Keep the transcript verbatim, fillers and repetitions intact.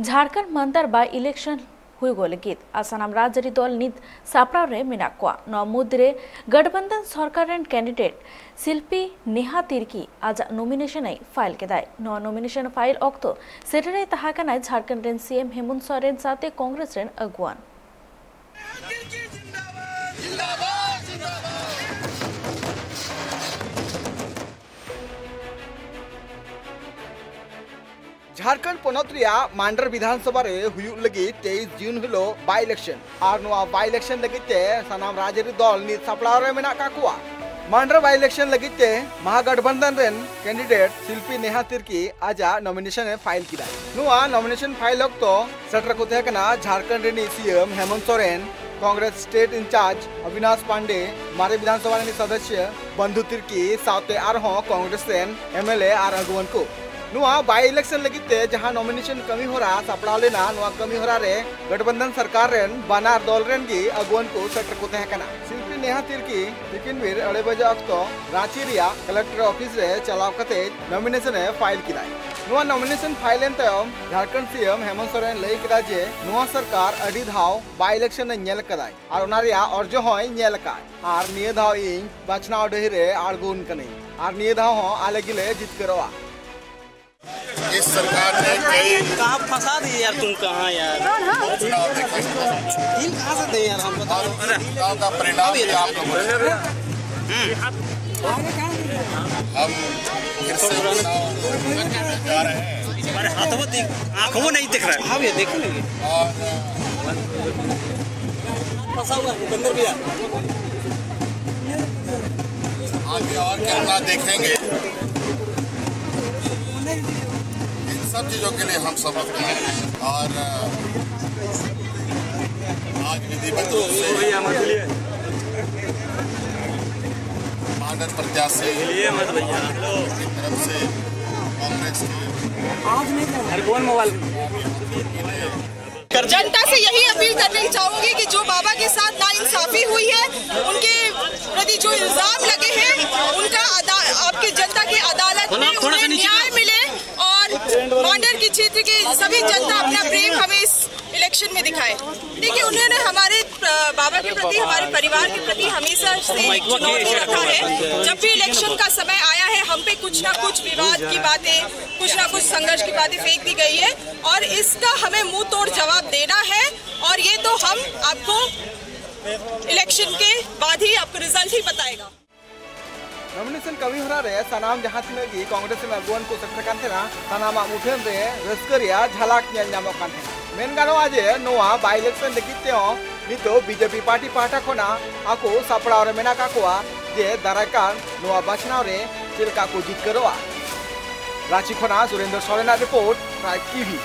Jharkhand Mandore by election ᱦᱩᱭᱩᱜᱚᱜ ᱞᱟᱹᱜᱤᱫ ᱟᱨ ᱥᱟᱱᱟᱢ ᱨᱟᱡᱽᱟᱹᱨᱤ ᱫᱚᱞ ᱱᱤᱛ ᱥᱟᱯᱲᱟᱣ ᱨᱮ ᱢᱮᱱᱟᱜ ᱠᱚᱣᱟ᱾ ᱱᱚᱣᱟ ᱢᱩᱫᱽᱨᱮ ᱜᱟᱴᱵᱟᱱᱫᱷᱟᱱ ᱥᱚᱨᱠᱟᱨ ᱨᱮᱱ ᱠᱮᱱᱰᱤᱰᱮᱴ ᱥᱤᱞᱯᱤ ᱱᱮᱦᱟ ᱛᱤᱨᱠᱤ ᱟᱡᱟᱜ ᱱᱚᱢᱤᱱᱮᱥᱚᱱ ᱮ ᱯᱷᱟᱭᱤᱞ ᱠᱮᱫᱟᱭ᱾ ᱱᱚᱣᱟ ᱱᱚᱢᱤᱱᱮᱥᱚᱱ ᱯᱷᱟᱭᱤᱞ ᱚᱠᱛᱚ ᱥᱮᱴᱮᱨ ᱮ ᱛᱟᱦᱮᱸ ᱠᱟᱱᱟᱭ ᱡᱷᱟᱲᱠᱷᱚᱸᱰ ᱨᱮᱱ ᱥᱤ ᱮᱢ ᱦᱮᱢᱚᱱᱛ ᱥᱚᱨᱮᱱ ᱥᱟᱶᱛᱮ ᱠᱚᱝᱜᱨᱮᱥ ᱨᱮᱱ ᱟᱹᱜᱩᱣᱟᱹᱱ᱾ ᱡᱷᱟᱲᱠᱷᱚᱸᱰ ᱯᱚᱱᱚᱛ ᱨᱮᱭᱟᱜ ᱢᱟᱱᱰᱟᱨ ᱵᱤᱫᱷᱟᱱ ᱥᱚᱵᱷᱟ ᱨᱮ ᱦᱩᱭᱩᱜ ᱞᱟᱹᱜᱤᱫ ᱛᱮᱭᱤᱥ ᱡᱩᱱ ᱦᱤᱞᱳᱜ by election, ᱟᱨ ᱱᱚᱣᱟ by election ᱞᱟᱹᱜᱤᱫ ᱛᱮ ᱥᱟᱱᱟᱢ ᱨᱟᱡᱽᱟᱹᱨᱤ ᱫᱚᱞ ᱱᱤᱛ ᱥᱟᱯᱲᱟᱣ ᱨᱮ ᱢᱮᱱᱟᱜ ᱠᱟᱜ ᱠᱚᱣᱟ᱾ ᱢᱟᱱᱰᱟᱨ by election ᱞᱟᱹᱜᱤᱫ ᱛᱮ ᱢᱟᱦᱟᱜᱟᱴᱵᱟᱱᱫᱷᱟᱱ ᱨᱮᱱ ᱠᱮᱱᱰᱤᱰᱮᱴ ᱥᱤᱞᱯᱤ ᱱᱮᱦᱟ ᱛᱤᱨᱠᱤ ᱟᱡᱟᱜ ᱱᱚᱢᱤᱱᱮᱥᱚᱱ ᱮ ᱯᱷᱟᱭᱤᱞ ᱠᱮᱫᱟ᱾ ᱱᱚᱣᱟ ᱱᱚᱢᱤᱱᱮᱥᱚᱱ ᱯᱷᱟᱭᱤᱞ ᱚᱠᱛᱚ ᱥᱮᱴᱮᱨ ᱠᱚ ᱛᱟᱦᱮᱸ ᱠᱟᱱᱟ ᱡᱷᱟᱲᱠᱷᱚᱸᱰ ᱨᱤᱱᱤᱡ ᱥᱤ ᱮᱢ ᱦᱮᱢᱚᱱᱛ ᱥᱚᱨᱮᱱ, ᱠᱚᱝᱜᱨᱮᱥ ᱥᱴᱮᱴ ᱤᱱᱪᱟᱨᱡᱽ ᱚᱵᱤᱱᱟᱥ ᱯᱟᱱᱰᱮ, ᱢᱟᱨᱮ ᱵᱤᱫᱷᱟᱱ ᱥᱚᱵᱷᱟ ᱨᱤᱱᱤᱡ ᱥᱚᱫᱚᱥᱭᱚ ᱵᱚᱱᱫᱷᱩ ᱛᱤᱨᱠᱤ ᱥᱟᱶᱛᱮ ᱟᱨᱦᱚᱸ ᱠᱚᱝᱜᱨᱮᱥ ᱨᱮᱱ ᱮᱢ ᱮᱞ ᱮ ᱟᱨ ᱟᱹᱜᱩᱣᱟᱹᱱ ᱠᱚ᱾ ᱱᱚᱣᱟ by election ᱞᱟᱹᱜᱤᱫ ᱛᱮ ᱡᱟᱦᱟᱸ ᱱᱚᱢᱤᱱᱮᱥᱚᱱ ᱠᱟᱹᱢᱤ ᱦᱚᱨᱟ ᱥᱟᱯᱲᱟᱣ ᱞᱮᱱᱟ, ᱱᱚᱣᱟ ᱠᱟᱹᱢᱤ ᱦᱚᱨᱟ ᱨᱮ ᱜᱟᱴᱵᱟᱱᱫᱷᱟᱱ ᱥᱚᱨᱠᱟᱨ ᱨᱮᱱ ᱵᱟᱱᱟᱨ ᱫᱚᱞ ᱨᱮᱱ ᱜᱮ ᱟᱹᱜᱩᱣᱟᱹᱱ ᱠᱚ ᱥᱮᱴᱮᱨ ᱠᱚ ᱛᱟᱦᱮᱸ ᱠᱟᱱᱟ᱾ ᱥᱤᱞᱯᱤ ᱱᱮᱦᱟ ᱛᱤᱨᱠᱤ ᱛᱤᱠᱤᱱ ᱵᱮᱨ ᱟᱹᱲᱟᱹᱭ ᱵᱟᱡᱮ ᱚᱠᱛᱚ ᱨᱟᱸᱪᱤ ᱨᱮᱭᱟᱜ ᱠᱟᱞᱮᱠᱴᱚᱨ ᱚᱯᱷᱤᱥ ᱨᱮ ᱪᱟᱞᱟᱣ ᱠᱟᱛᱮ ᱱᱚᱢᱤᱱᱮᱥᱚᱱ ᱮ ᱯᱷᱟᱭᱤᱞ ᱠᱮᱫᱟᱭ᱾ ᱱᱚᱣᱟ ᱱᱚᱢᱤᱱᱮᱥᱚᱱ ᱯᱷᱟᱭᱤᱞ ᱮᱱ ᱛᱟᱭᱚᱢ ᱡᱷᱟᱲᱠᱷᱚᱸᱰ ᱥᱤ ᱮᱢ ᱦᱮᱢᱚᱱᱛ ᱥᱚᱨᱮᱱ ᱞᱟᱹᱭ ᱠᱮᱫᱟ ᱡᱮ ᱱᱚᱣᱟ ᱥᱚᱨᱠᱟᱨ ᱟᱹᱰᱤ ᱫᱷᱟᱣ by election ᱮ ᱧᱮᱞ ᱟᱠᱟᱫᱟᱭ ᱟᱨ ᱚᱱᱟ ᱨᱮᱭᱟᱜ ᱚᱨᱡᱚ ᱦᱚᱸᱭ ᱧᱮᱞ ᱟᱠᱟᱫ, ᱟᱨ ᱱᱤᱭᱟᱹ ᱫᱷᱟᱣ ᱤᱧ ᱵᱟᱪᱷᱱᱟᱣ ᱰᱟᱹᱦᱤ ᱨᱮ ᱟᱬᱜᱚᱱ ᱠᱟᱹᱱᱟᱹᱧ ᱟᱨ ᱱᱤᱭᱟᱹ ᱫᱷᱟᱣ ᱦᱚᱸ ᱟᱞᱮ ᱜᱮᱞᱮ ᱡᱤᱛᱠᱟᱹᱨᱚᱜᱼᱟ᱾ इस सरकार ने कई कहाँ फंसा दिए यार तुम, कहाँ यार? चुनाव देखे। दिल कहाँ से दे यार हम, बताओ। चुनाव का परिणाम भी आप लोगों ने। हम फिर से चुनाव जा रहे हैं। अरे हाथों में देख, आंखों में नहीं दिख रहा है। हाँ भैया, देख लेंगे। और फंसा हुआ है भूपेंद्र भैया। आगे और कितना देखेंगे, इन सब चीजों के लिए हम समर्पित हैं। और आज विधिवत रूप से मानद प्रत्याशी की तरफ से कांग्रेस के जनता से यही अपील करनी चाहूंगी कि जो बाबा के साथ नाइंसाफी हुई है, उनके प्रति जो इल्जाम लगे हैं, उनका अदा, आपकी जनता की अदालत में उन्हें न्याय मिले और मांडर के क्षेत्र के सभी जनता अपना प्रेम हमें इस इलेक्शन में दिखाए। देखिए, उन्होंने हमारे अ, बाबा के प्रति, हमारे परिवार के प्रति हमेशा से एक चुनौती रखा है। जब भी इलेक्शन का समय आया है, हम पे कुछ ना कुछ विवाद की बातें, कुछ ना कुछ संघर्ष की बातें फेंक दी गई है, और इसका हमें मुंह तोड़ जवाब देना है। और ये तो हम आपको इलेक्शन के बाद ही आपको रिजल्ट ही बताएगा। ᱱᱚᱢᱤᱱᱮᱥᱚᱱ ᱠᱟᱹᱢᱤ ᱦᱚᱨᱟ ᱨᱮ ᱥᱟᱱᱟᱢ ᱡᱟᱦᱟᱸ ᱛᱤᱱᱟᱹᱜ ᱜᱮ ᱠᱚᱝᱜᱨᱮᱥ ᱨᱮᱱ ᱟᱹᱜᱩᱣᱟᱹᱱ ᱠᱚ ᱥᱮᱴᱮᱨ ᱠᱟᱱ ᱛᱟᱦᱮᱱᱟ, ᱥᱟᱱᱟᱢᱟᱜ ᱢᱩᱴᱷᱟᱹᱱ ᱨᱮ ᱨᱟᱹᱥᱠᱟᱹ ᱨᱮᱭᱟᱜ ᱡᱷᱟᱞᱟᱠ ᱧᱮᱞ ᱧᱟᱢᱚᱜ ᱠᱟᱱ ᱛᱟᱦᱮᱱᱟ᱾ ᱢᱮᱱ ᱜᱟᱱᱚᱜᱼᱟ ᱡᱮ ᱱᱚᱣᱟ ᱵᱟᱭ ᱤᱞᱮᱠᱥᱚᱱ ᱞᱟᱹᱜᱤᱫ ᱛᱮᱦᱚᱸ ᱱᱤᱛᱚᱜ ᱵᱤᱡᱮᱯᱤ ᱯᱟᱨᱴᱤ ᱯᱟᱦᱴᱟ ᱠᱷᱚᱱᱟᱜ ᱟᱠᱚ ᱥᱟᱯᱲᱟᱣ ᱨᱮ ᱢᱮᱱᱟᱜ ᱟᱠᱟᱫ ᱠᱚᱣᱟ ᱡᱮ ᱫᱟᱨᱟᱭ ᱠᱟᱱ ᱱᱚᱣᱟ ᱵᱟᱪᱷᱱᱟᱣ ᱨᱮ ᱪᱮᱫ ᱞᱮᱠᱟ ᱠᱚ ᱡᱤᱛᱠᱟᱹᱨᱚᱜᱼᱟ᱾ ᱨᱟᱸᱪᱤ ᱠᱷᱚᱱᱟᱜ ᱥᱩᱨᱮᱱᱫᱨᱚ ᱥᱚᱨᱮᱱᱟᱜ ᱨᱤᱯᱳᱨᱴ, ᱴᱨᱟᱭᱤᱵᱽ ᱴᱤᱵᱷᱤ᱾